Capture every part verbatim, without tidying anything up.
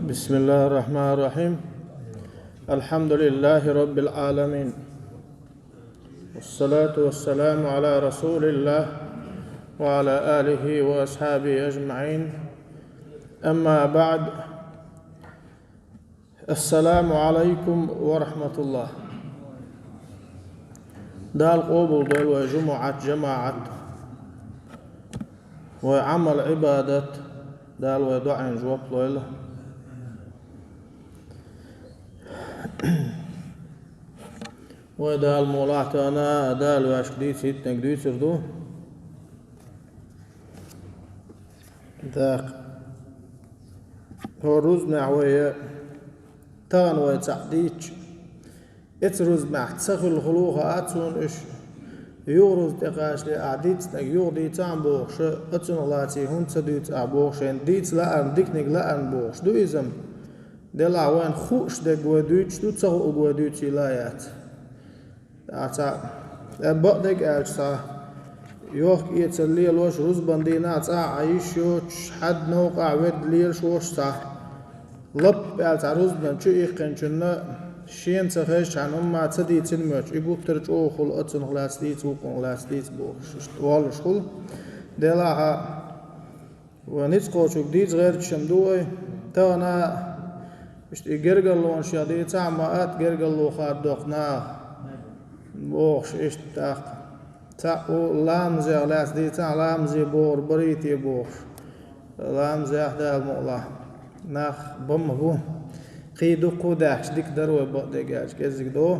بسم الله الرحمن الرحيم. الحمد لله رب العالمين. والصلاة والسلام على رسول الله وعلى آله وأصحابه أجمعين. أما بعد. السلام عليكم ورحمة الله. Дала къобалдойла вай жумӀат, жамаӀат, вай Ӏамал, Ӏибадат, Дала вай доӀанна жоп лойла. Вай Дала мукъалахь тахана, Дала вайшка дийца хӀиттинарг дуьйцур ду. ТӀаккха хӀора рузбанехь вай, тахана вай цхьаъ дийцча, оцу рузбанехь ца хуьлу хӀума хаа цунна уьш, юха рузба тӀекхачале ахь дийцинарг юха дийцахьа бохуш, оцунах лаций хӀунда ца дуьйцу ахь бохуш, шайна дийца лаарна, диканиг лаарна бохуш ду иза-м. Делахь вайна хууш дерг вай дуьйцуш ду, ца хуург вай дуьйцийла а яц. Ткъа цхьа, э, бакъдерг аьлча цхьа, йохка-эцар лелош, рузбан дийнахь цӀахь Ӏан йиш йоцуш, хьаьдда новкъахь ведда лелаш волуш цхьа, лаппа аьлла цхьа рузбан чу иккхинчунна, шена ца хезчхьана хӀумма ца дийцина моьттуш, и гуттар а чӀогӀа хуьлу, оцунах лаьцна дийца, вукхунах лаьцна дийца бохуш, иштта воллуш хуьлу. Делахь а Вай ницкъ кхочург дийца гӀерташ-м ду вай. Тахана иштта и гергарлонаш яха дийцахь а, ма атта гергарло хаддоккху наха, бохуш иштта тӀаккха. Цхьаъ ву ламазех лаьцна дийцахь а, ламазе бохург барий те бохуш. Ламазехь, Дала мукъалахь, нах бан ма бу. Кхин дуккха а даьхкича дика дара вай, бакъдерг аьлча, кӀеззиг до.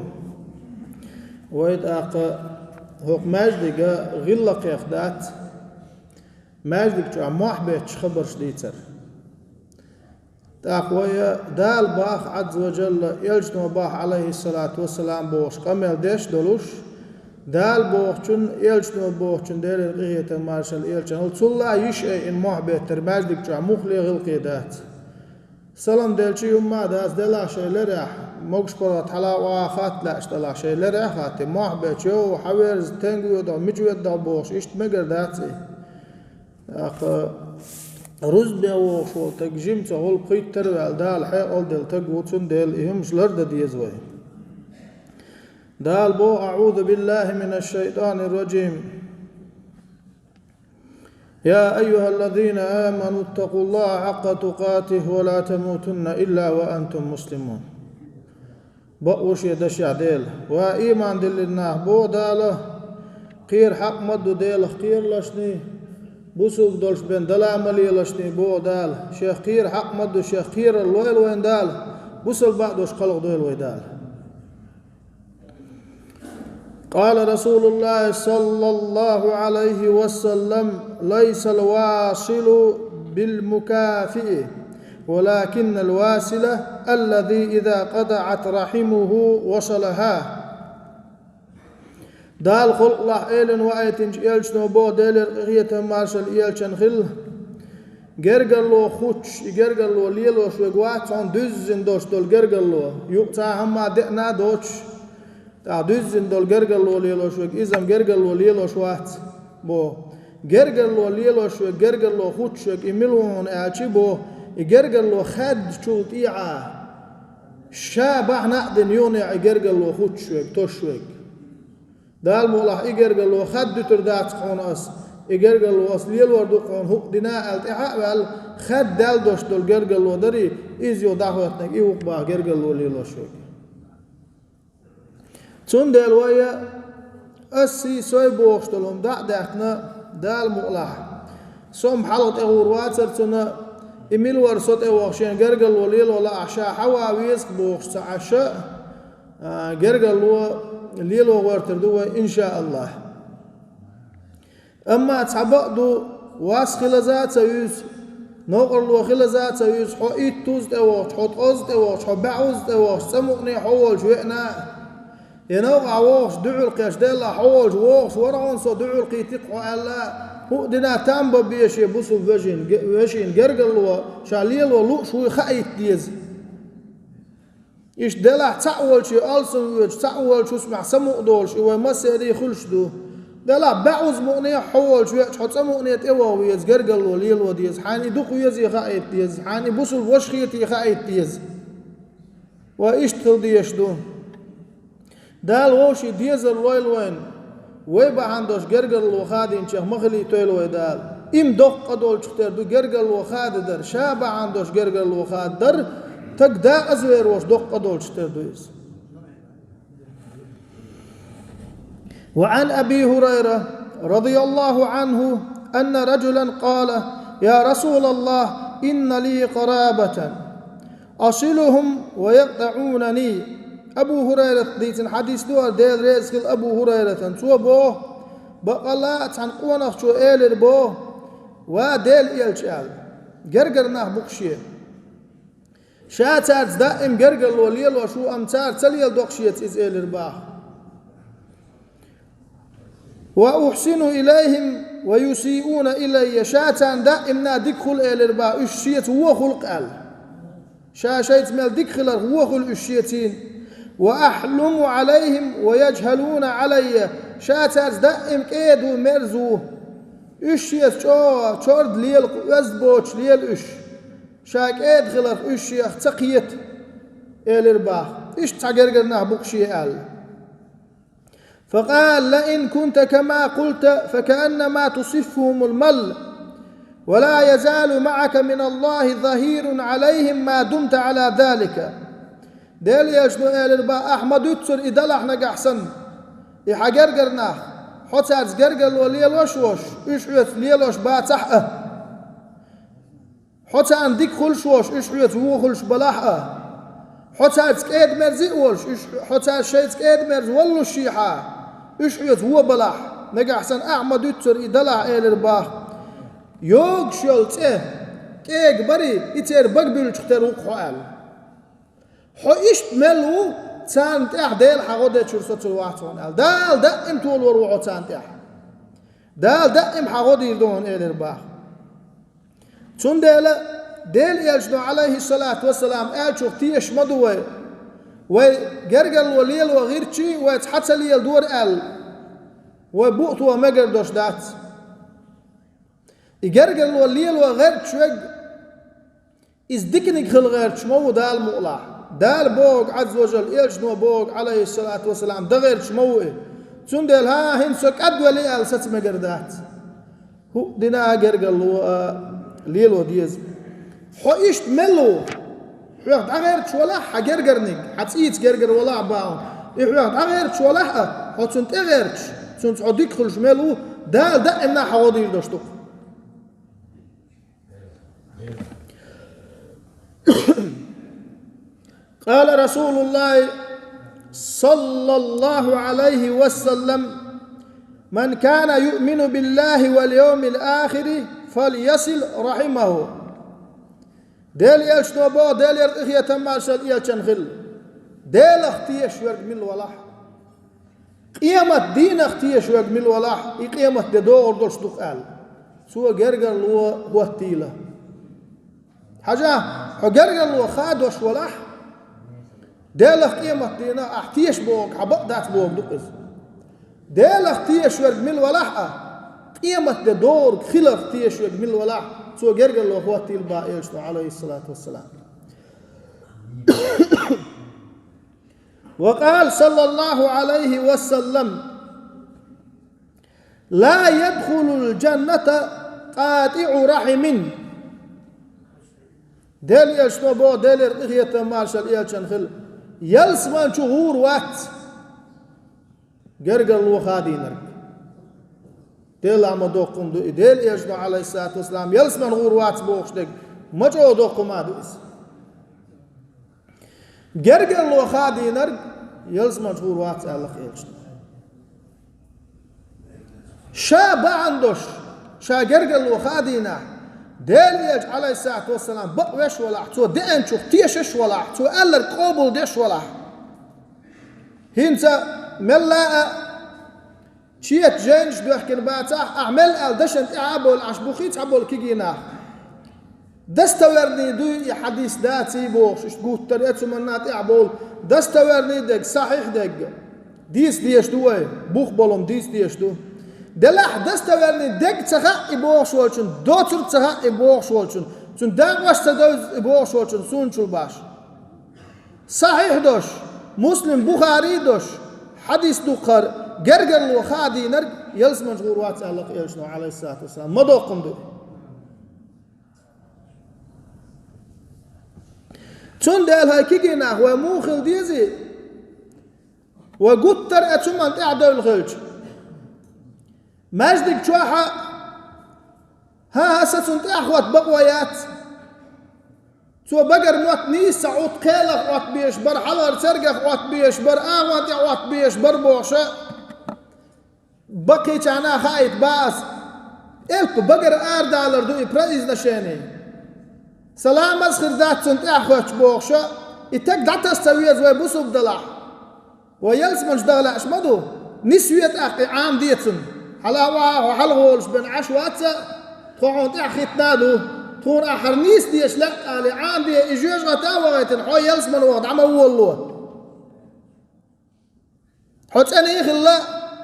Вай тӀаккха хӀокху маьждига гӀиллакхех дац. Маьждиг чохь мохь бетташ хабарш дийцар. ТӀаккха вай Дала боху, Ӏазза ва Джалла, элчано боху, Ӏалайхиссалату вассалам, бохуш къамел деш а долуш, Дала бохучун, элчано бохучун, Делера къинхетам, маршалла элчанал, цул а йиш айина мохь беттар маьждиг чохь муххале гӀиллакхе дац. Салам делча а хӀумма а дац, делахь шайн лерехь, могуш-паргӀат хьала а охьа хатта лаьаш делахь шайн лерехь а хатта, мохь бетташ, йо, хьан верза, стенга воьду, мича воьду бохуш, иштта мегар дац и. ТӀаккха рузбане вогӀуш волу стаг жима ца хуьлу, пхийттара а ваьлла, Дала хьекъал делла стаг ву, цундела и хӀумаш лардан деза вай. Дала боху: أعوذ بالله من الشيطان الرجيم. يا أيها الذين آمنوا اتقوا الله حق تقاته ولا تموتن إلا وأنتم مسلمون. Бакъ ву шен дашехь Дела: «Ва ийман диллина нах, — боху Дала, — кхера хьакъ ма ду Делах кхералашний, бусулба долуш бен дала ма лелашний, — боху Дала. — Шех кхера хьакъ ма ду, шех кхерар лойла вайн Дала, бусулба а долуш кхалхадойла вай Дала». قال رسول الله صلى الله عليه وسلم: ليس الواصل بالمكافئ، ولكن الواصل الذي إذا قطعت رحمه وصلها. Дала халкъалахь элина ваийтинчу элчано боху, Делера къинхетам, маршалла элчанна хилла: гергарло хӀуттуш, и гергарло лелош верг вац хьуна дуьззина долуш долу гергарло, юкъа цхьа хӀумма а деана а доцуш, тӀаккха дуьззина долу гергарло лелош верг, иза-м гергарло лелош вац, боху. Гергарло лелош верг, гергарло хӀуттуш верг, и мила ву хьуна аьлча, боху, и гергарло хаьддачул тӀаьхьа ша бахьана а дина юханехьа и гергарло хӀуттуш верг, тосуш верг. Дала мукъалахь, и гергарло хаьдда дуьтур дац хьуна ас, и гергарло ас лелор ду хьуна хӀуъа дина аьлла, тӀаьхьа а ваьлла, хаьдда даьлла долуш долу гергарло дарий, иза юха дӀахӀоьттинарг и ву-кх боху гергарло лелош верг. Цундела вай, ас, сий, со бохуш долу хӀума дӀа а даьккхина, Дала мукъалахь, со-м хьалха тӀегӀур вацара цунна, и мила вара со тӀевогӀуш, шен гергарло лело лаахь, ша хьаван веза-кх бохуш ца Ӏаш, а, гергарло лело гӀоьртур ду вай, иншааллахӀ. Амма цхьа бакъ ду, вас хилаза а ца вуьйцу, новкъарло хилаза а ца вуьйцу, хьо иттузза тӀевогӀучу, хьо ткъозза тӀевогӀучу, хьо баьӀузза тӀевогӀучу, цӀа мукъане хьо волчу веана а, я новкъахь вогӀуш дуьхьал кхетча, делахь хьо волчу вогӀуш вара хьуна, со дуьхьал кхийтира-кх хьо аьлла а, хӀуъа дина там бан беза шен бусулба вежин, ге-, вешин гергарло ша лело лууш вуй хаийта деза. Иштта делахь цхьаъ волчу алсам воьдуш, цхьаъ волчу хӀусамехь самукъа долуш, и вай массерий хуьлуш ду. Делахь баьӀуза мукъане хьо волчу веача, хьо цӀа мукъане тӀе вогӀу веза, гергарло лело деза, хьайна и дукха везий хаийта деза, хьайна и бусулба ваша хетий хаийта деза. Вай иштта хила дезаш ду. Дала вовшийн дезар лойла вайна, вай бахьана долуш гергарло хадийначех ма хилийтойла вай Дала. Им доккха къа долчух тера ду гергарло хададар, ша бахьана долуш гергарло хададар, таг дакъаза вер волуш доккха къа долчух тера ду иза. وعن أبي هريرة رضي الله عنه أن رجلا قال: يا رسول الله، إن لي قرابة أصلهم ويقطعونني. Абу ХӀурайрата дийцина хьадис ду хӀара, Дела реза хила Абу ХӀурайратан. Цо боху, бакъалла а цхьана къонахчо элира боху: «Ва Делан элча», аьлла, гергара нах бу-кх шен. Ша цаьрца даим гергарло лелош ву, амма цара ца леладо-кх шеца иза, элира боху. «وأحسن إليهم ويسيئون إلي», ша царна даимна дика хуьлу, элира боху, уьш шеца вон хуьлу-кх аьлла. Ша шайца мел дика хиларх вон хуьлу уьш шецийн. «وأحلم عليهم ويجهلون علي», ша цаьрца даим кӀеда ву, мерза ву. Уьш шеца чӀогӀа чорда лела-кх, оьзда боцуш лела уьш. Ша кӀеда хиларх уьш шех ца кхета, элира боху. Иштта цхьа гергара нах бу-кх шен аьлла. فقال: لئن كنت كما قلت فكأنما تصفهم المل، ولا يزال معك من الله ظهير عليهم ما دمت على ذلك. Делан элчано элира боху: «Ахьа ма-дуьйццура и далахь нагахь санна, и хьан гергара нах, хьо цаьрца гергарло лелош а волуш, уьш хьоьца лелош бацахь а». Хьо царна дика хуьлуш волуш, уьш хьоьца вон хуьлуш балахь а, хьо цаьрца кӀеда-мерза а волуш, уьш, хьо цаьрца шайца кӀеда-мерза воллушехь а, уьш хьоьца вон балахь, нагахь санна ахьа ма-дуьйццура и далахь, элира боху, йогуш йолу цӀе кӀега барий, и церан бага буьллучух тера ву-кх хьо аьлла. Хьо иштта мел ву, царна тӀехь Дела хьан гӀо дечуьра соцур вац хьуна аьлла. Дала даим толор ву хьо царна тӀехь. Дала даим хьан гӀо дийр ду хьуна, элира боху. Цундела Делан элчано, Ӏалайхиссалату вассалам, аьллачух тешаш ма ду вай. Вай гергарло лело гӀирчий, вай цхьа ца леладора аьлла, вай буъ тоха мегар долуш дац. И гергарло лело гӀерташ верг, иза диканиг хила гӀерташ ма ву Дала мукъалахь. Дала бохург, Ӏазза ва жалла, элчано бохург, Ӏалайхиссалату вассалам, дан гӀерташ ма ву и. Цундела: «ХӀан, хӀинца со кӀадвелли», аьлла, саца мегар дац. ХӀуъа дина а гергарло а лело деза. Хьо иштта мел ву? Хьоьх дӀагӀерташ валахь а хьан гергарниг, хьан цӀийца гергара валахь а боху. И хьоьх дӀагӀерташ валахь а, хьо цунна тӀе гӀерташ, цунца хьо дика хуьлуш мел ву, Дала даимна хьан гӀо дийр долуш ду-кх. قال رسول الله صلى الله عليه وسلم: من كان يؤمن بالله واليوم الآخر فليصل رحمه. Делан элчано боху, Делера къинхетам, маршалла элчанна хила: Делах тешаш верг мила валахь а, къематан дийнах тешаш верг мила валахь а, и къематан де догӀур долуш ду-кх аьлла, цо гергарло хӀоттийла. Хьажахь, хьо гергарло хадош валахь а, Делах, къематан дийнах ахь тешаш бохург хьан бакъ дац бохург ду-кх иза. Делах тешаш верг мила валахь а, къематан де догӀург хиларх тешаш верг мила валахь а, цо гергарло хӀоттийла боху элчано, Ӏалайхиссалату вассалам. وقال صلى الله عليه وسلم: لا يدخل الجنة قاطع رحم. Делан элчано боху, Делера къинхетам, маршалла элчанна хила: ялсамани чу гӀур вац гергарло хадийнарг. Делахь ма доккха хӀума ду и, Делан элчано, Ӏалайхиссалату вассалам, ялсамани гӀур вац бохуш дерг ма чӀогӀа доккха хӀума ду иза. Гергарло хадийнарг ялсамани чу гӀур вац аьлла-кх элчано. Ша бахьана долуш, ша гергарло хадийнахь, Делан элча, Ӏалайхиссалату вассалам, бакъвеш валахь, цо деанчух тешаш валахь, цо аьлларг къобалдеш валахь. ХӀинца мелла а чета жайнаш доьхкина бацахь, ахь мел аьлла дашна тӀаьхьа а бовла, Ӏаш бу-кх цхьаболу кегий нах. Достоверный дуй и хьадис, даций бохуш, иштта гуттар а цу манна тӀехь болу, достоверный дерг, сахьихь дерг. Дийца дезаш ду вай, бух болу-м дийца дезаш ду. Делахь достоверный дерг ца хаьа и бохуш волчун, доцург ца хаьа и бохуш волчун, цуьнан дакъош ца девза и бохуш волчун, суна чул баш. Сахьихь дош, Муслим, Бухари дош, хьадис дукхар, гергарло хаа дийнарг ялсаманчу гӀур вац аьлла элчано, Ӏалайхиссалату вассалам, ма доккхун ду. Цундела хӀай кегий нах, вай муха хила дезий? Вай гуттар а цу манна тӀаьхьа девлла хилча, маьждиг чохь а, хӀан-хӀа, сан цунна тӀаьхьа хӀотта бакъо яц. Цо багара мотт нийса ца Ӏутта, кхелах Ӏоттабеш бара, хьалхара цергах Ӏоттабеш бара, агӀон тӀе Ӏоттабеш бара бохуш а, баккхийчарна хаийта бац. Элп багара арадалар ду и произношение. Сан ламаз хир дац цунна тӀаьхьа хоьттуш бохуш а, и таг дӀатаса ца веза вай бусулба далахь. Вай ялсаманчу даха лаьаш ма ду. Нисве тӀаккха и Ӏамаде цунна. Хьала а ваха, хьо хьалха волуш бен Ӏаш вац а, тхо хьуна тӀаьхьа хӀиттина а ду. Тхуна ахь хӀара нийса дезаш лаьа алий, Ӏамаде, и жоьжахате а вахийтина, хьо ялсамане ваха дӀа ма волало. Хьо цӀена а хилла,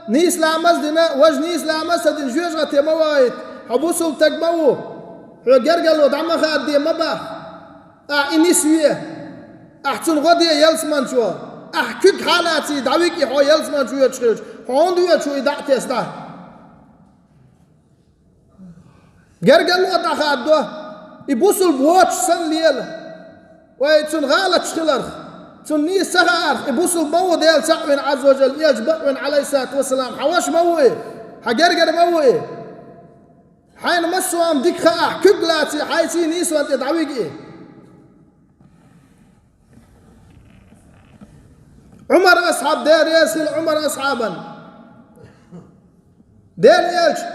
нийса ламаз а дина, важа нийса ламаз а ца дина, жоьжахате ма вахийта, хьо бусулба стаг ма ву. Хьоьга гергарло дӀа ма хаадде ма баха. Ахь и нисве. Ахь цунна гӀо де ялсаманчо. Ахь куьг хьалаций дӀавига и хьо ялсаманчу воьдуш хилча, хьо хӀунда воьду и дӀа а тесна? Гергарло дӀахаддо, и бусулба воцуш санна лела. Вай цунна гӀалаташ хиларх, цунна нийса ца хаарх, и бусулба ма ву Дела цхьаъ вина Ӏазза ва жалла, элча бакъвина, Ӏалайхиссалату вассалам, хьан ваша ма ву и, хьан гергара ма ву и. Хьайна массо а хӀума дика хаахь, куьг лаций, хьайций нийсонна тӀе дӀавига и. Ӏумар асхьаб, Дела реза хила Ӏумар асхьабан. Дела элча,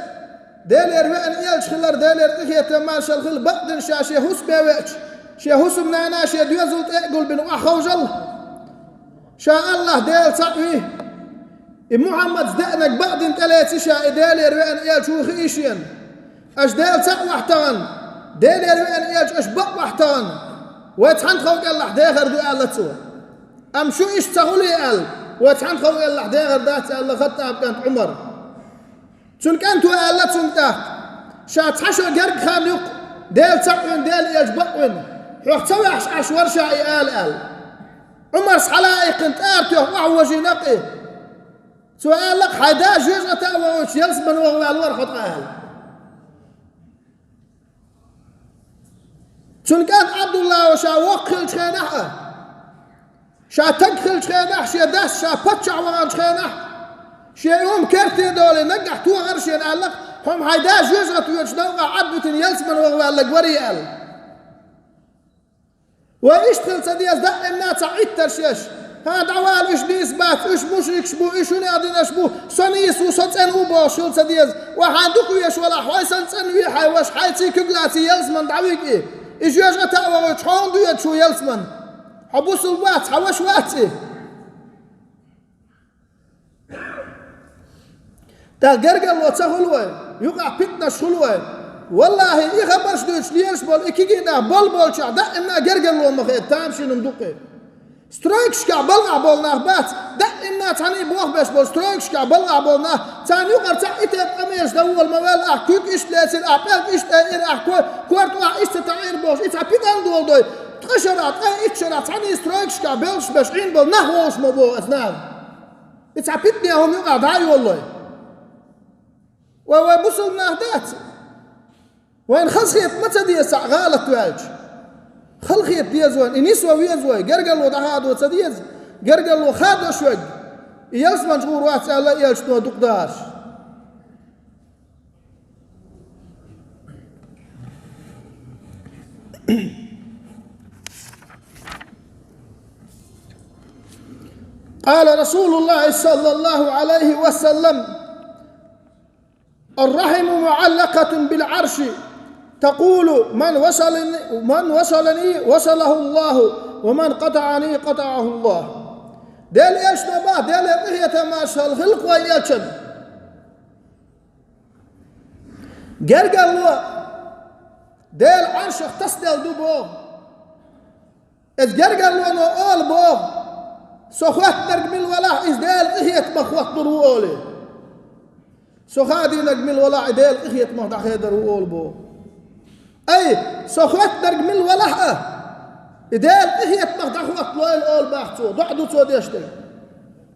Делера веана элча хилар, Делера къинхетам, маршалла хила, бакъдина ша шен хӀусаме веача, шен хӀусамнана шен доьзал тӀе а гулбина охьаховшал, ша Аллахь Дела цхьаъ вий, и Мухьаммадца деанарг бакъдина тӀелеций ша, и Делера веана элча ву хиий шена. Аша Дела цхьаъ вахь тахана, Делера веана элча аша бакъ вахь тахана, вай цхьана тхов кӀелахь дехар ду аьлла цо. Амма шу иштта ца хуьлий аьлла, вай цхьана тхов кӀелахь дехар дац аьлла Хаттаб кӀант Ӏумар. Цуьнан кӀанто аьлла цуьнга тӀаккха: «Ша цхьа шо герга хан юккъа Дела цхьаъ вина, Дела элча бакъвина, хьох ца ваьхьаш Ӏаш вара ша и ала», – аьлла. Ӏумарс хьала а иккхина, тӀара тоьхна охьавожийна-кх и. Цо аьлла-кх: «Хьайн да жоьжахате а вахийтуш, ялсамане ваха ваьлла вара хьо ткъа», – аьлла. Цуьнан кӀант Ӏабдуллахьо ша воккха хиллачу хенахь а, ша таг хиллачу хенахь, шен дас ша паччахь ваханчу хенахь, шен и хӀума керте а долий, наггахь тохара шена, аьлла-кх: «Хьо-м хьайн да жоьжахате воьдуш новкъахь Ӏад витина ялсамане ваха ваьлларг варий», – аьлла. Вай иштта хила ца деза, даимна цхьа Ӏиттарш еш. «ХӀан, дӀавала, уьш нийса бац, уьш мушрикаш бу, уьш хӀун а динарш бу, со нийса ву, со цӀена ву», – бохуш хила ца деза. Вай хьайн дукха веш валахь, хьой санна цӀена вий хьайн ваша, хьайций куьг лаций ялсамане дӀавига и. И жоьжахате а вахийтуш, хьо хӀунда воьду шу ялсамане? Хьо бусулба вац, хьан ваша вац и. ТӀаккха гергарло ца хуьлу вай, юкъахь питанаш хуьлу вай. Валлахьи, и хабарш дуьйцуш лелаш болу и кегий нах болу болчохь даимна гергарло ма хеда, тамашийна хӀума ду-кх и. Стройкашкахь балхахь болу нах бац, даимна цхьаьна и боху беш болу стройкашкахь балхахь болу нах, царна юкъара цхьаъ и тайпа къамелаш дан волу ма ваьлла, ахь куьг иштта лецира, ахь пӀелг иштта айира, ахь ко-, корта охьа иштта таӀийра бохуш, и цхьа питана долу дой, ткъа шарахь, ткъе итт шарахь цхьаьна и стройкашкахь белхаш беш Ӏийна болу нах вовшах ма боху аса нана. И цхьа питане хӀума юкъахь дӀа а йоллой. Вай, вай бусулба нах дац. Вайна хазахета ма ца деза цхьаъ гӀалат ваьлча. Халахета деза вайна, и нисван веза вай, гергарло дӀахадо ца деза, гергарло хадош верг, и ялсаманчу гӀур вац аьлла элчано дукха дахарш. قال رسول الله صلى الله عليه وسلم: الرحم معلقة بالعرش تقول: من وصلني، من وصلني وصله الله، ومن قطعني قطعه الله. Делан элчано боху, Делера къинхетам, маршалла хила-кх вайн элчанна. Гергарло Дела Ӏаршах тасаделла ду боху. Иза гергарло ала боху: «Со хоьттинарг мила валахь, иза Делан къинхетамах хоттур ву», — олий. «Со хадийнарг мила валахь, и Делан къинхетамах дӀахедар ву», — ала боху. «Ай, со хоьттинарг мила валахь а, и Делан къинхетамах дӀахотталойла», — ала боху цо. ДоӀа ду цо деш дерг.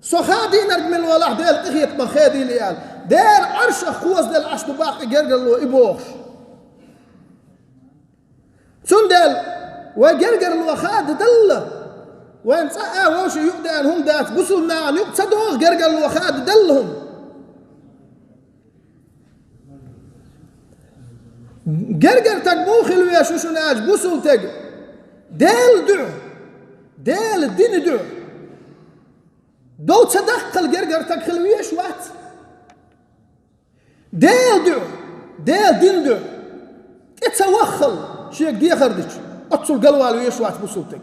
«Со хадийнарг мила валахь, Делан къинхетамах хедийла», — аьлла. Дела Ӏаршах кхозаделла Ӏаш ду баккхий гергарло и бохуш. Цундела вай гергарло хададалла, вайн цкъа а вовшийн юкъа деана хӀума дац, бусулба нахана юкъа ца догӀу гергарло хададалла хӀума. Гергара стаг муха хила веза шуна аьлча, бусулба стаг Делан дуьхьа, Делан дина дуьхьа дов ца даккхал гергара стаг хила везаш вац. Делан дуьхьа, Делан дина дуьхьа тӀе ца ваххал шега дехар дича, оццул галвала везаш вац бусулба стаг.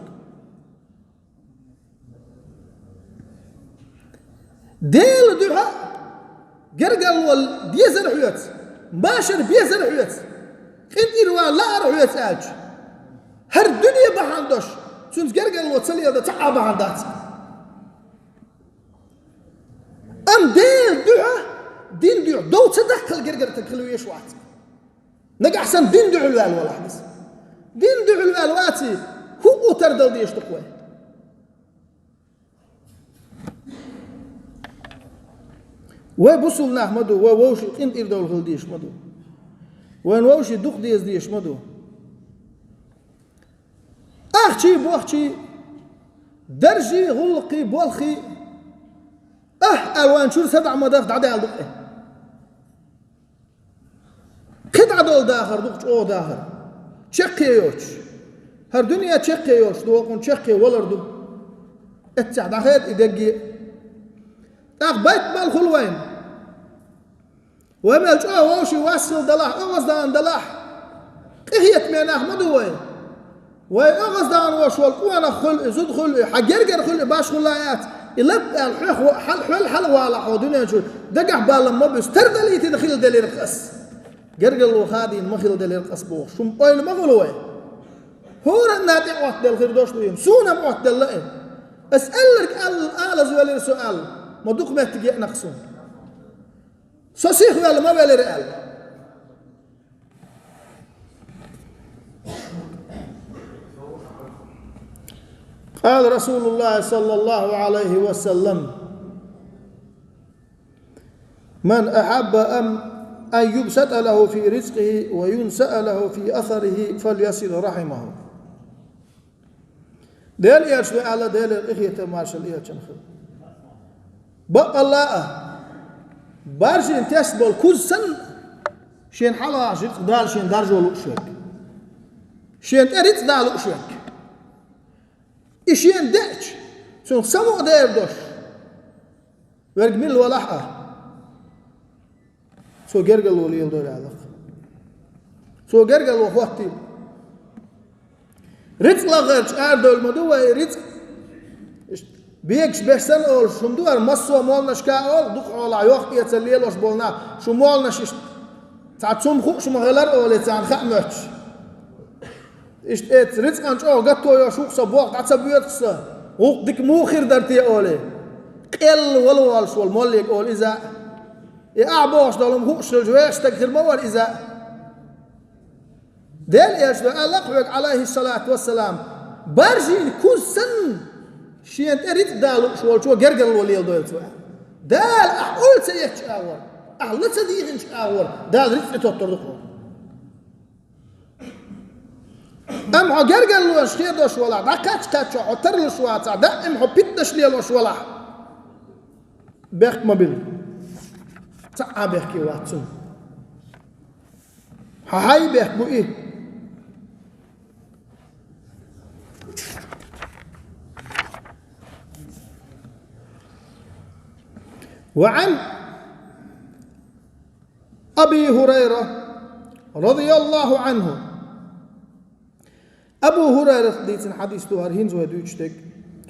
Делан дуьхьа гергарло дезар хьоьца, машар безар хьоьца, къинтӀера вала лаьар хьоьца аьлча, хӀара дуьне бахьана долуш цуьнца гергарло ца леладан цхьа а бахьана дац. Амма Делан дуьхьа, дина дуьхьа дов ца даккхал гергара стаг хила везаш вац. Нагахь санна дина дуьхьал ваьлла валахь иза. Дина дуьхьал ваьлла ваций, хӀуъа тардала дезаш ду-кх вай. Вай бусулба нах ма ду, вай вовшийн къинтӀера довла хила дезаш ма ду. Вайна вовшийн дукха деза дезаш ма ду. Ахчий, бохчий, даржий, гӀуллакхий, болхий, ахь аьлла вайн чуьра са дӀа ма даха, дӀадаьлла ду-кх и. Кхин дӀадолу дахар ду-кх чӀогӀа дахар. Чаккхе йоцуш. ХӀара дуьне чаккхе йолуш ду, хӀокхунна чаккхе валар ду. Эццехь дӀахеда и дегге. ТӀаккха байтамал хуьлу вайна. Вай мел чӀогӀа вовшийн вас хила далахь, оьгӀаздахана далахь, къинхетаме нах ма ду вай. Вай оьгӀаздахана волуш волу къонах хуьлу и, зуда хуьлу и, хьан гергара хуьлу и, башхалла яц. И лап аьлла хьоьх, хьал, хьол хьалавалахь хьо дуьнен чуьра, дагахь балам ма буьсу, тардалийтина хила делира-кх ас. Гергарло хадийна ма хила делира-кх ас бохуш, шун ойла ма хуьлу вай. ХӀоранна тӀе Ӏоттаделла хир долуш ду и, суна-м Ӏоттаделла и. Ас аьлларг ала, алаза велира со аьлла, ма дукха меттиг еана-кх суна. Со сихвелла ма велира аьлла. قال رسول الله صلى الله عليه وسلم: من أحب أن، أن يبسط له في رزقه وينسأ له في أثره فليصل رحمه. Делан элчано аьлла, Делера къинхетам, маршалла элчанна хуьлда. Баккъалла а, баржийна тесна болу куз санна, шена хьалха рицкъ Дала шена даржо лууш верг. Шена тӀе рицкъ Дала лууш верг. И шена деача, цунах самукъадер долуш верг милла валахь а, цо гергарло леладойла аьлла-кх. Цо гергарло хӀоттийла. Рицкъ лахарчу арадевлла ма ду вай, рицкъ. Иштта бегаш беш санна олуш хӀума ду хӀара, массо а молланашка а олу, дукха хьолахь йохк-эцар лелош болу нах, шун молланаш иштта цхьа цум хууш ма хилара олий, царна хаа моьттуш. Иштта эцца рицкъан чӀогӀа гатто йолуш ву-кх со, боху дӀа ца боьду-кх сан, гӀуллакх дика муха хир дара те олий. Къелла вала волуш волу моллега олу иза. И ахь бохуш долу хӀума хууш хилча, вешан стаг хир ма вара иза. Делан элчано аьлла-кх хьоьга, Ӏалайхиссалату вассалам, баржийна куз санна, шена тӀе рицкъ Дала лууш волчо гергарло леладойла цо аьлла. Дала ахь ойла ца эцча агӀор, ахь ла ца дийхинчу агӀор, Дала рицкъ тӀетоттур ду-кх хьуна. Амма хьо гергарлонаш хедош валахь, дӀакхаьчча-кхаьчча хьо тарлуш вацахь, даим хьо питанаш лелош валахь, бехк ма била. Цхьа а бехке вац цунна. Хьан хьайн бехк бу и. وعن أبي هريرة رضي الله عنه. Абу ХӀурайрас дийцина хьадис ду хӀара хӀинца вай дуьйцуш дерг.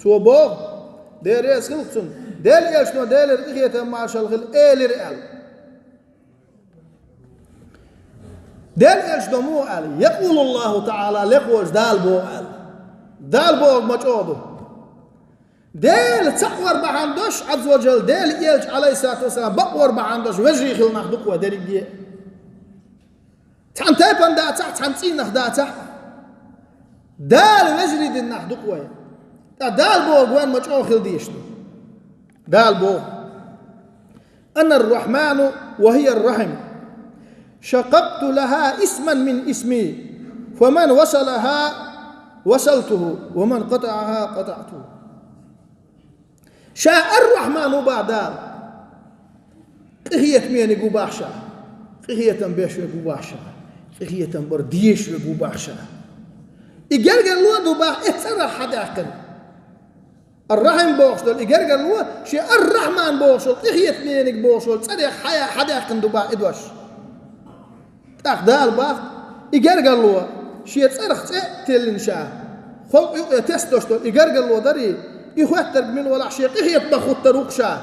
Цо боху, Дела реза хила цунна, Делан элчано, Делера къинхетам, маршалла хила, элира аьлла: Дела элча до муха аьлла, якъулуллаху таӀала, лекхочу Дала боху аьлла. Дала боху ма чӀогӀа ду. Дела цхьаъ вар бахьана долуш, Ӏазза ва Джалла, Дела элча, Ӏалайхиссалату вассалам, бакъ вар бахьана долуш вежарий хилла нах ду-кх вай дерриге а. Цхьана тайпана дацахь, цхьана цӀийнах дацахь, Дала вежарий дина нах ду-кх вай. Ткъа Дала бохург вайн ма чӀогӀа хила дезаш ду. Дала боху: «Ана ар-Рахьману ва хӀия ар-Рахьим. Шакъакъту лаха исман мин исми, фаман васалаха васалтуху, ва ман къатаӀаха къатаӀтуху». Ша ар-Рахьман ву боху Дала. Къинхетамениг ву боху ша. Къинхетам беш верг ву боху ша. Къинхетам бар дезаш верг ву боху ша. И гергарло а ду боху, и цӀарах хьадаьккхина. Ар-Рахьим бохуш долу и гергарло, шен Ар-Рахьман бохуш долу, къинхетамениг бохуш долу цӀарах хьа-, хьадаьккхина ду боху и дош. ТӀаккха Дала боху, и гергарло шен цӀарах цӀе а теллина ша, халкъ юкъе тесна долуш долу и гергарло дарий, и хоьттург мила валахь шен къинхетамах хуттур ву-кх ша.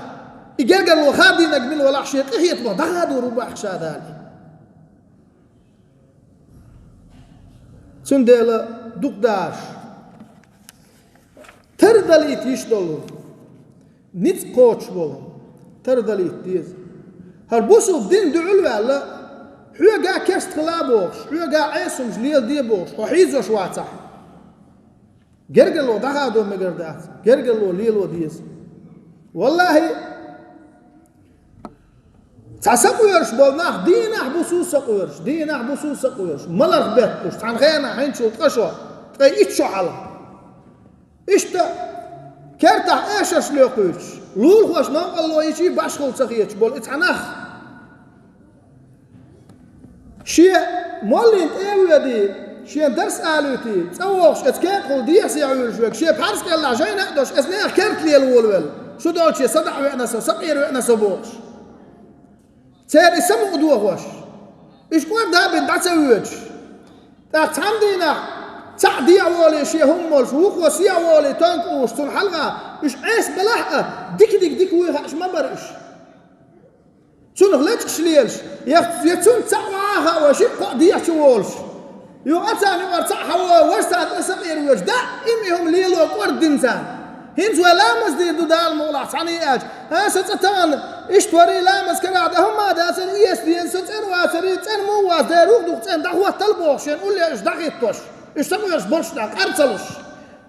И гергарло хадийнарг мила валахь шен къинхетамах дӀахадор ву боху ша Дала. Цундела дукха даш тардалийта йиш долу, ницкъ кхочуш болу, тардалийта деза. ХӀара бусулба дин дуьхьал ваьлла, хьоьга керста хила а бохуш, хьоьга Ӏеса хӀумнаш леладе а бохуш, хьо хьийзош вацахь, гергарло дӀахадо мегар дац, гергарло лело деза. Валлахьи, цхьа сакъоьруш болу нах, дийнахь-бусу сакъоьруш, дийнахь-бусу сакъоьруш, маларх бетталуш, цхьана хенахь хӀинцачул ткъа шо, ткъе итт шо хьалха. Иштта кертахь эшарш лоькхуьйтуш, лулахошна новкъарло йичий башхалла ца хеташ болу и цхьа нах. Шен моллина тӀе а воьдий, шен дарс алуьйтий, цӀа вогӀуш, оцу кертахула дехьа-сехьа вуьйлуш верг, шен пхьарс кӀелахь жайна а долуш, оцу нехан керта лела волавелла, шу долче садаӀа веана со, сакъера веана со бохуш. Церан и самукъадохош, уьш кӀорда а бина дӀа ца воьдуш. ТӀаккха цхьана дийнахь цхьаъ дехьа волий шен хӀума молуш, вукхо сехьа волий тонка уьш, цунна хьалха уьш Ӏеса белахь а, диканиг дика вуй хууш ма бара уьш. Цунах лечкъаш лелаш, я, я цунна цхьаъ ван а хаьа вай, шиъ-кхоъ дехьа чу волуш. Юха а царна юкъара цхьаъ хьан ван, важа царна тӀе сакъера воьдуш, даим и хӀума лело кӀордина царна. ХӀинца вай ламаз дийр ду Дала мукъалахь цхьаьна аьлча, хӀан, со цӀа тахана, иштта варий ламаз карахь дан хӀумма а дацара, эца деана, со цӀена вацарий, цӀена муха вац, дера вуха ду-кх цӀена, дӀахӀоттал бохуш, шен улле уьш дӀахӀиттош, уьш сакъоьруш болуш нах къарцалуш.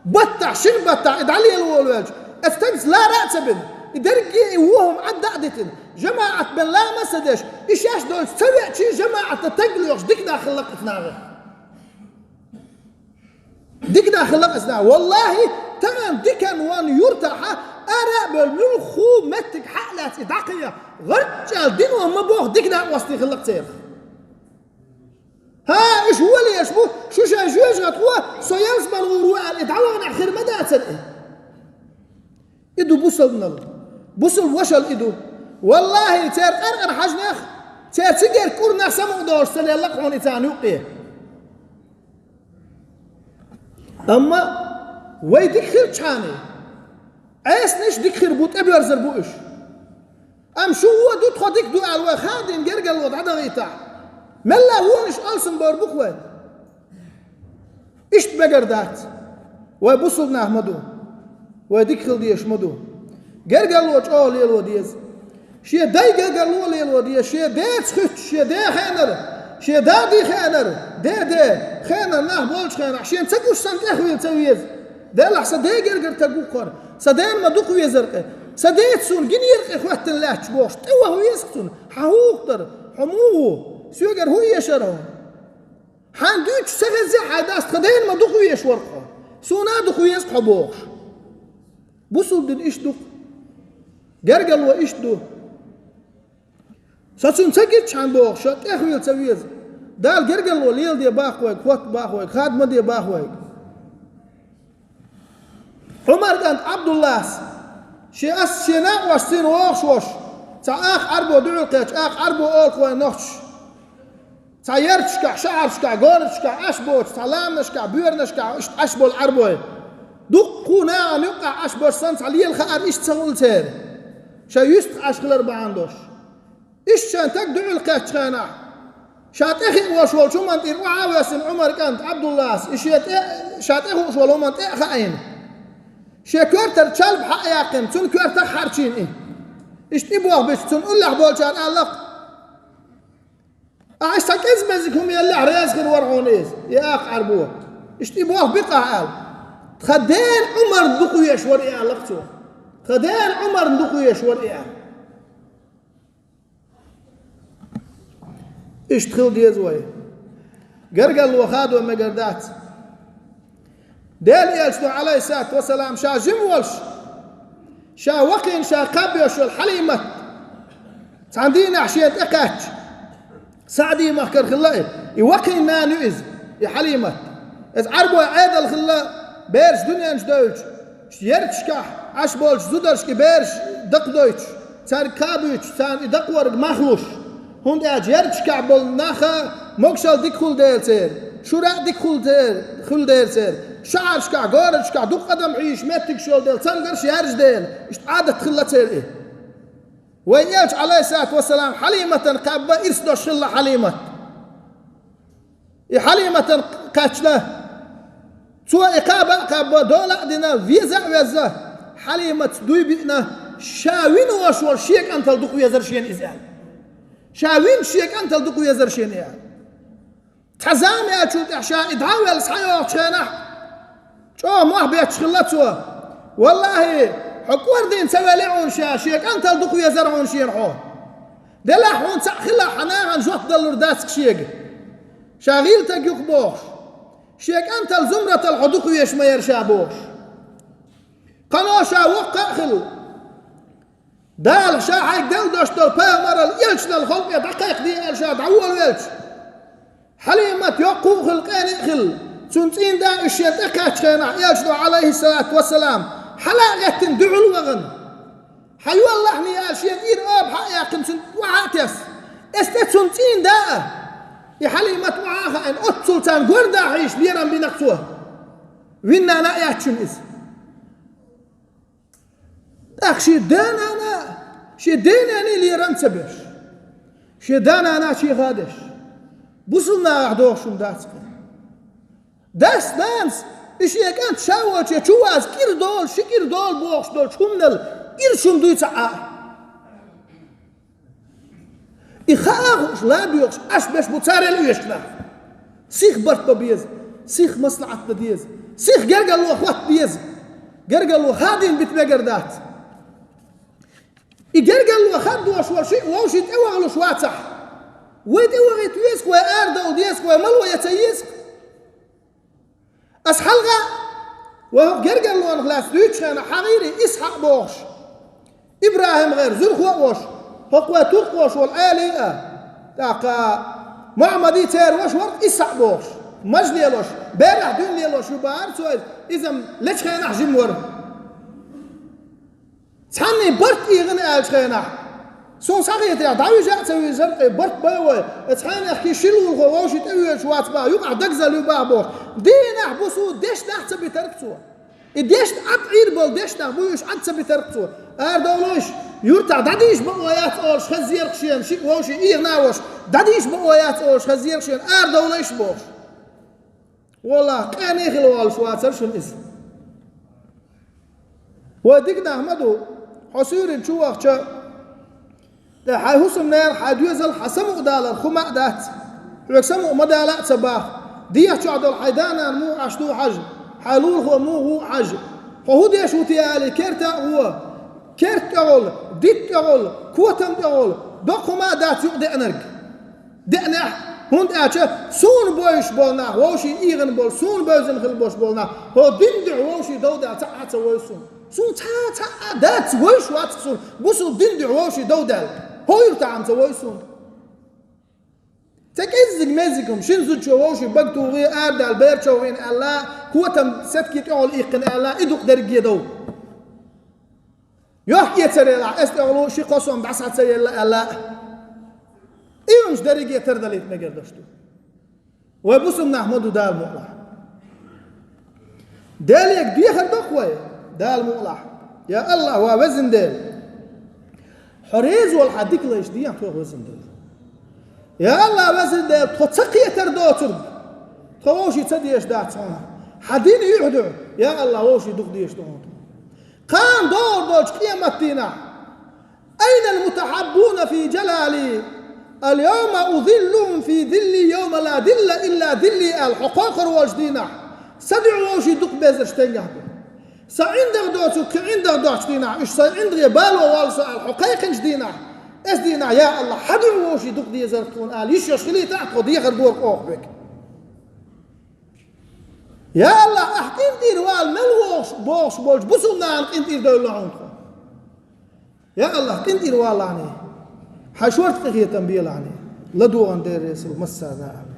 Баттахь, шина баттахь и дӀалела волавелча, оцу стагца лара а ца бина, и дерриге а и вон хӀума Ӏадда а дитина, жамаӀат бен ламаз а ца деш, и шаьш долчу ца веачий, жамаӀатан таг лоьхуш дика нах хилла-кх оцу нахах. Дика нах хилла-кх оцу нахах. Валлахьи, тахана дикан ван юьртахь ара а бевлла, муьлхха меттиг хьа а лаьцна и дӀакхайкхий, гӀарчӀ аьлла дино ма боху, дика накъостий хилла-кх церан. ХӀан, уьш вон лелаш бу, шу шайн жоьжахатех, со ялсамане гӀур ву аьлла, и дӀаваханехь хир ма дацара и. И ду бусалбанал. Бусалба вашалла и ду. Валлахьи, церан къаркъара хьажанех, церан цигара кӀур нах самукъадолуш ца лелла-кх хьуна и царна юккъе. Амма вай дика хилчхьана, Ӏесанаш дика хир бу, тӀебоьрзур бу уьш. Амма шу вон ду, тхо дика ду аьлла, вай хадийна гергарло дӀадахийтахь, мелла а вонаш алсам бер бу-кх вайн. Иштта мегар дац. Вай бусалба нах ма ду. Вай дика хила дезаш ма ду. Гергарло чӀогӀа лело деза. Шен дай гергарло лело деза. Шен деца хуьттуш, шен ден хенара, шен дади хенара, ден ден хенара нах болчу хенахь, шен ца гуш санна тӀехвийла ца веза. Делахь, сан ден гергара стаг ву-кх хӀара, сан дена ма дукха везара-кх и, сан деца суна гинера-кх и хоьттина лаьтташ бохуш, тӀе ваха веза-кх цунна. Хьан хӀух дара? Хьо муха ву? Соьгара хӀун эшара хьо? Хьан дуьйцуш ца хезза а хьайн дас, тхан дена ма дукха везаш вара-кх хьо. Суна а дукха веза-кх хьо бохуш. Бусалба дин иштта ду-кх. Гергарло иштта ду. Со цунна ца гиччхьана бохуш, ша тӀехвийла ца веза. Дала гергарло леладе боху вайга, хӀотта боху вайга, хадам де боху вайга. Ӏумар кӀант Ӏабдуллас, шен ас, шен накъосташца вогӀуш волуш, цхьа акха Ӏарбо дуьхьал кхетча, акха Ӏарбо олу-кх вайн нохчаша. Цхьа ярташкахь, шахьаршкахь, городашкахь Ӏаш боцуш, цхьа ламанашкахь, буьрнашкахь иштта Ӏаш болу Ӏарбой. Дуккха а нахана юккъехь Ӏаш болуш санна, цхьа лела хаар иштта ца хуьлу церан, шайн юьстах Ӏаш хилар бахьана долуш. Иштта шайн стаг дуьхьал кхеттачу хенахь, Ша тӀехиъ волуш волчу хӀуманна тӀера охьа а воьссина Ӏумар кӀант Ӏабдуллас, и шен тӀе, ша тӀехууш волу хӀуманна тӀе а хаийна. Шен коьртара чалба хьа а яьккхина, цуьнан коьртах а хьарчийна и. Иштта и болх бича, цунна уллехь болчара аьлла-кх: «Ахьа иштта цхьа кӀеззиг-мезиг хӀума еллехь, реза хир вара хьуна иза, и акха Ӏарбо. Иштта и болх бикъ ахьа», аьлла. Тхан дена Ӏумарна дукха везаш вара и, аьлла-кх цо. Тхан дена Ӏумарна дукха везаш вара и, аьлла. Иштта хила деза вай. Гаргало хадо мегар дац. Делан элчано, Ӏалайхиссалату вассалам, ша жима волуш, ша вахийна, ша кхаба йолуш йолу Хьалимат цхьана дийнахь шена тӀекхаьчча, СаӀди-махкара хилла и, и вакхийна нана ю иза, и Хьалимат. Иза Ӏарбойн Ӏедал хилла, бераш дуьнен чу девлча, ярташкахь Ӏаш болчу зударшка и бераш дакхадойтуш, цаьрга кхаба буьйцуш, царна и дакхорга мах луш. ХӀунда аьлча ярташкахь болу нах могушалла дика хуьлу дела церан, шура а дика хуьлу церан, хуьлу дела церан, шахьаршкахь, городашкахь дукха адам хьийзаш меттигаш йолу дела, цамгарш яржа дела, иштта Ӏадат хилла церан и. Вайн элча, Ӏалайхиссалату вассалам, Хьалиматан кхаьбна, ирс долуш хилла Хьалимат. И Хьалиматан кхаьчна, цо и кхаба а кхаьбна, дола а дина, веза а везна, Хьалиматца дуй биъна, ша вина волуш волу шен кӀантал дукха везара шена иза аьлла. Ша вина шен кӀантал дукха везара шена и аьлла. Цхьа зама яьллачул тӀаьхьа ша и дӀа а велла схьайогӀучу хенахь, чӀогӀа мохь бетташ хилла цо: «ВаллахӀи, хьо кӀордийна ца велли хьуна ша, шен кӀантал дукха везара хьуна шена хьо. Делахь хьуна цхьаъ хилахь, хьан нахана жоп далур дац-кх шега. Ша гӀийла стаг ю-кх бохуш. Шен кӀантал Зумратал хьо дукха везаш ма яра ша», бохуш. Кхано ша воккха а хилла, Дала ша хьайга делла долуш долу пайхамарал, элчанал халкъе дӀакхайкхаде аьлла ша дӀаволавелча, Хьалимат йоккха а хилла, къена а хилла, цуьнан цӀийнда а уьш шена тӀекхаьччу хенахь, элчано, Ӏалайхиссалату вассалам, хьала а гӀеттина дуьхьал а вахана, хьан йоллахьний аьлла, шена ира оба хьа а яьккхина, цуьнан охьа а тесна, эцу тӀе цуьнан цӀийнда а, и Хьалимат охьа а хаийна, оццул царна горда а хьийзаш, лерам бина-кх цо. Вина нана а яц шуна иза. ТӀаккха шен да-нана, шен да-наний лерам ца беш, шен да-нана чехадеш, бусулба нахах дохуш хӀума дац-кх. Дас-нанас, и шен кӀант ша волче чу ваза кӀира долу, ши кӀира долу бохуш долчу хӀуманал ира шуна дуй ца Ӏа. И хаа а хууш, ла а боьхуш, Ӏаш берш бу царел оьшуш нах. Сих барт бан беза, сих маслаӀат дан деза, сих гергарло хӀотта беза. Гергарло хадийна бита мегар дац. И гергарло хаддош вара шиъ вовшийн тӀе вахалуш вацахь, вай тӀе вахийта веза-кх, вай арадовла деза-кх, вай мало ян ца еза-кх. Ас хьалха а, вай хӀокху гергарлонах лаьцна дуьйцучу хенахь, хьан гӀийрий Исхьакъ бохуш, ИбрахӀим гӀайр зуьрхо а волуш, хӀокху вай туркхоша волу Ӏелий а, тӀаккха Мухьаммадий, церан ваша вара Исхьакъ бохуш, маж лелош, берахь дуьйна лелош ю бахара цо иза, иза-м лечу хенахь жима вара. Цхьанний барт ийгӀина аьллачу хенахь, суна схьахетарехь, дӀавижа а ца вижара, тӀе барт бай вай, оцу хьенехкий ши лулахо вовшийн тӀе воьдуш вац баха, юкъахь дагзалла ю баха бохуш, дийнахь, бусу дешнахь ца битарх цо. И дешна Ӏад Ӏийр болу дешнахь буй уьш Ӏад ца битарх цо. Арадовлойш, юьртахь дӀадийша бакъо яц олуш хеззерах шена, шиъ вовшийн ийгӀина а волуш, дӀадийша бакъо яц олуш хеззерах шена, арадовлойш бохуш. Валлахь, къена а хила волуш вацара шуна иза. Вай дика нах ма ду, хьо суьйранна чу вахча, тӀе хьайн хӀусамненах, хьайн доьзалх хьан самукъадалар хӀума а дац. Хьоьга самукъа ма дала а ца боху. Дехьа чохь долу хьайн да-нана муха Ӏаш ду хьажа, хьайн лулахо муха ву хьажа. Хьо хӀун деш ву те алий, керта а гӀо, керта тӀехула, дитт тӀехула, котам тӀехула, доккха хӀума а дац юкъа деанарг. Деанехь, хӀунда аьлча суна бовзуш болу нах, вовшийн ийгӀина болу, суна бевзина хила болуш болу нах, хӀо дин дуьхьа вовшийн дов даьлла цхьа а ца вевза суна. Суна цхьа, цхьа а дац, вевзаш вац суна, бусул дин дуьхьа вовшийн дов даьлла. ХӀо юьртахь-м ца вевза суна. Цхьа кӀеззиг-меззиг хӀума, шина зудчо вовшийн бага тухий, арадаьлла бер човхийна аьлла, котам сетки тӀехула иккхина аьлла, и дукха дерриге дов. Йохк-эцар елахь, эс тӀехула ши-кхо сом дӀасхьа ца елла аьлла а. И хӀумаш дерриге а тардалийта мегар долуш ду. Вай бусулба нах ма ду, Дала мукъ лахь. Делега дехар доккху вай, Дала мукъ лахь. Я АллахӀ, ва Везан Дела! Хьо реза волу хьан дика лайш дехьа тхох, Везан Дела. Я Аллах, везан Дела, тхо ца кхетар доцург тхо вовший ца дезаш дац хьуна. Хьан дин юьхь ду, я Аллах, вовший дукха дезаш ду хьуна. Кхана догӀур долчу къематдийнахь: «أين المتحابون في جلالي؟ اليوم أظلهم في ظلي يوم لا ظل إلا ظلي», аьлла, хьо кхойкхур волчу дийнахь сан дуьхьа вовший дукха безарш стенгахь бу. Сан ӀиндагӀ доцург кхин ӀиндагӀ доцучу дийнахь, уьш сан ӀиндагӀе бало воллу со аьлла, хьо кхайкхинчу дийнахь, эс дийнахь, я Аллах, хьан дуьхьа вовший дукха дезарг тхуна аьлла, йиш йолуш хилийтахь, тхо дехар дора оха вега. Я Аллах, ахь къинтӀера вала мел вогӀуш бохуш болчу бусулба нахана къинтӀера девлла хьуна тхо. Я Аллах, къинтӀера валахьний, хьайн шорта къинхетам белахьний, ладогӀарна дерриг а массарна а.